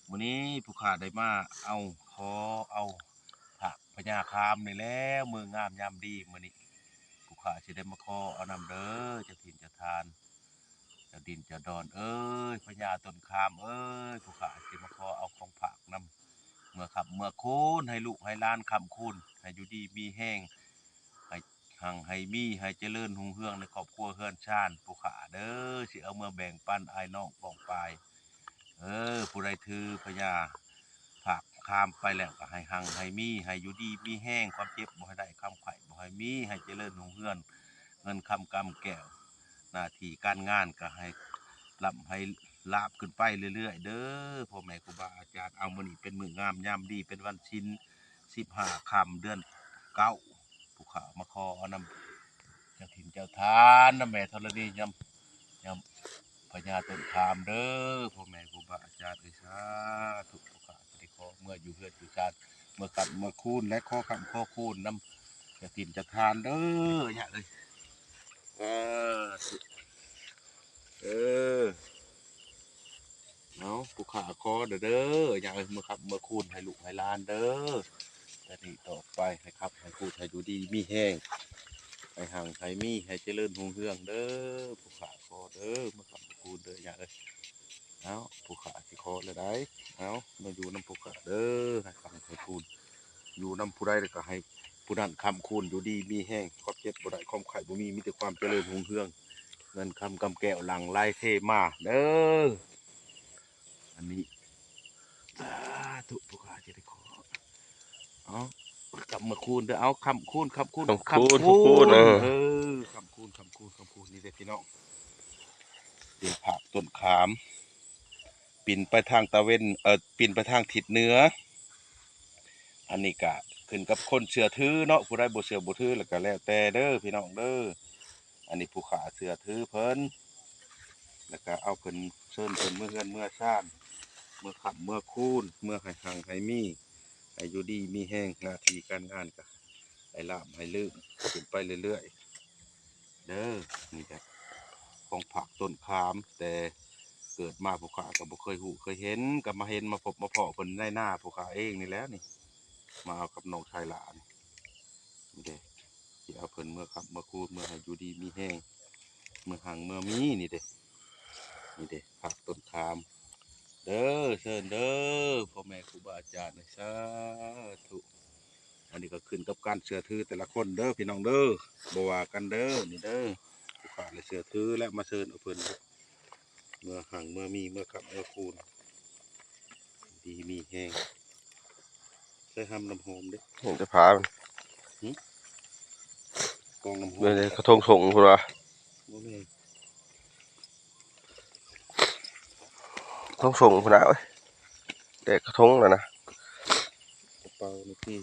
ມື້ນີ້ຜູ້ຂ້າໄດ້ມາເອົາ ຂໍເອົາພະຍາຄາມນີ້ແຫຼະ ມື້ງາມຍາມດີມື້ນີ້ ຜູ້ຂ້າຊິໄດ້ມາຂໍເອົານຳເດີ ເຈົ້າຖິ່ນເຈົ້າທ່ານ ເຈົ້າດິນເຈົ້າດອນເອີຍ ພະຍາຕົ້ນຄາມເອີຍ ຜູ້ຂ້າຊິມາຂໍເອົາຂອງຝາກນຳ ເມື່ອຄ່ຳເມື່ອຄູນ ໃຫ້ລູກໃຫ້ຫຼານຄ້ຳຄູນ ໃຫ້ຢູ່ດີມີແຮງ ໃຫ້ຮັ່ງໃຫ້ມີ ໃຫ້ຈະເລີນຮຸ່ງເຮືອງໃນຄອບຄົວເຮືອນຊານ ຜູ້ຂ້າເດີ ຊິເອົາເມືອແບ່ງປັນອ້າຍນ້ອງປ້ອງປາຍ ເອີ ຜູ້ໃດຖືພະຍາຝາກຄາມໄປແລ້ວ ກໍໃຫ້ຮັ່ງໃຫ້ມີ ໃຫ້ຢູ່ດີມີແຮງ ຄວາມເຈັບບໍ່ໃຫ້ໄດ້ ຄວາມໄຂ້ບໍ່ໃຫ້ມີ ໃຫ້ຈະເລີນຮຸ່ງເຮືອງ ເງິນຄຳກຳແກ້ວ ໜ້າທີ່ການງານກໍໃຫ້ລ່ຳໃຫ້ລາບຂຶ້ນໄປເລື້ອຍໆເດີ ພໍ່ແມ່ຄູບາອາຈານ. ເອົາ ມື້ນີ້ເປັນມື້ງາມຍາມດີ ເປັນວັນສິນ ສິບຫ້າຄ່ຳເດືອນເກົ້າ ຜູ້ຂ້າມາຂໍເອົານຳເຈົ້າຖິ່ນເຈົ້າຖານ ນຳແມ່ທໍລະນີ ຍາມ ຍາມພະຍາຕົ້ນຄາມເດີ ພໍ່ແມ່ຄູບາອາຈານເອີຍ ສາທຸ ຜູ້ຂ້າຊິໄດ້ຂໍເມືອຢູ່ເຮືອນຢູ່ຊານ ເມືອຄ່ຳເມືອຄູນ ແລະ ຂໍຄ້ຳຂໍຄູນນຳເຈົ້າຖິ່ນເຈົ້າຖານເດີ ຍາເອີຍ ສາທຸ ເອີ ເອົາ ຜູ້ຂ້າຂໍເດີ ເດີ ຍາເອີຍ ເມືອຄ່ຳເມືອຄູນໃຫ້ລູກໃຫ້ຫຼານເດີ ແຕ່ນີ້ຕໍ່ໄປໃຫ້ຄ້ຳໃຫ້ຄູນ ໃຫ້ຢູ່ດີມີແຮງ ໃຫ້ຮັ່ງໃຫ້ມີ ໃຫ້ຈະເລີນຮຸ່ງເຮືອງເດີ ຜູ້ຂ້າຂໍເດີ ເມືອຄ່ຳເມືອຄູນເດີ ຍາເອີຍ. ເອົາ ຜູ້ຂ້າຊິຂໍແລ້ວໃດ໋ ເອົາ ມາຢູ່ນຳຜູ້ຂ້າເດີ ໃຫ້ຄ້ຳໃຫ້ຄູນ ຢູ່ນຳຜູ້ໃດແລ້ວກໍໃຫ້ຜູ້ນັ້ນຄ້ຳຄູນ ຢູ່ດີມີແຮງ ຄວາມເຈັບບໍ່ໄດ້ ຄວາມໄຂ້ບໍ່ມີ ມີແຕ່ຄວາມຈະເລີນຮຸ່ງເຮືອງ ເງິນຄຳກຳແກ້ວຫຼັ່ງໄຫຼເທມາເດີ ອັນນີ້ ສາທຸ ຜູ້ຂ້າຊິໄດ້ຂໍ ເອົາ ຄ້ຳເມືອຄູນເດີ ເອົາ ຄ້ຳຄູນ ຄ້ຳຄູນ ຄ້ຳຄູນ ຄ້ຳຄູນ ຄ້ຳຄູນ ເອີ ເອີ ຄ້ຳຄູນ ຄ້ຳຄູນ ຄ້ຳຄູນ ນີ້ເດ້ພີ່ນ້ອງ ເປັນພາກຕົ້ນຂາມ ປິ່ນໄປທາງຕາເວັນ ເອີ ປິ່ນໄປທາງທິດເໜືອ ອັນນີ້ກະຂຶ້ນກັບຄົນເຊື່ອຖືເນາະ ຜູ້ໃດບໍ່ເຊື່ອບໍ່ຖືແລ້ວກະແລ້ວແຕ່ເດີພີ່ນ້ອງເດີ ອັນນີ້ຜູ້ຂ້າເຊື່ອຖືເພິ່ນ ແລ້ວກະເອົາເພິ່ນ ເຊີນເພິ່ນເມືອເຮືອນເມືອຊານ ເມືອຄ້ຳເມືອຄູນ ເມືອໃຫ້ຮັ່ງໃຫ້ມີ ໃຫ້ຢູ່ດີມີແຮງ ໜ້າທີ່ການງານກະໃຫ້ລາບໃຫ້ລື່ນຂຶ້ນໄປເລື້ອຍໆ ເດີ ນີ້ກະຂອງພາກຕົ້ນຂາມ ແຕ່ເກີດມາພວກຂ້າກໍບໍ່ເຄີຍຮູ້ເຄີຍເຫັນ ກໍມາເຫັນມາພົບມາພໍ້ເພິ່ນໃນນາພວກຂ້າເອງນີ້ແຫຼະນີ້ ມາເອົາກັບນ້ອງຊາຍຫຼ້ານີ້ ນີ້ເດ້ ຊິເອົາເພິ່ນເມືອຄ້ຳເມືອຄູນ ເມືອໃຫ້ຢູ່ດີມີແຮງ ເມືອຮັ່ງເມືອມີ ນີ້ເດ້ ນີ້ເດ້ ພາກຕົ້ນຂາມ ເດີ ເຊີນເດີ ພໍ່ແມ່ຄູບາອາຈານ ສາທຸ ອັນນີ້ກໍຂຶ້ນກັບການເຊື່ອຖືແຕ່ລະຄົນເດີພີ່ນ້ອງເດີ ບໍ່ວ່າກັນເດີ ນີ້ເດີ ຜູ້ຂ້າລະເຊື່ອຖື ແລະ ມາເຊີນເອົາເພິ່ນເມືອຮັ່ງເມືອມີ ເມືອຄ້ຳເມືອຄູນ ດີມີແຮງ ໃສ່ຫຳນ້ຳຫອມເດ້ ເຫັນແຕ່ຜາມັນ ຫຶ? ກອງນ້ຳຫອມ ເບິ່ງເດ້ ກະທົງສົງພຸ້ນວ່າ ບໍ່ແມ່ນ ກະທົງສົງພຸ້ນນະເອີຍ ແຕ່ກະທົງນະນະ ກະເປົານີ້ຕິ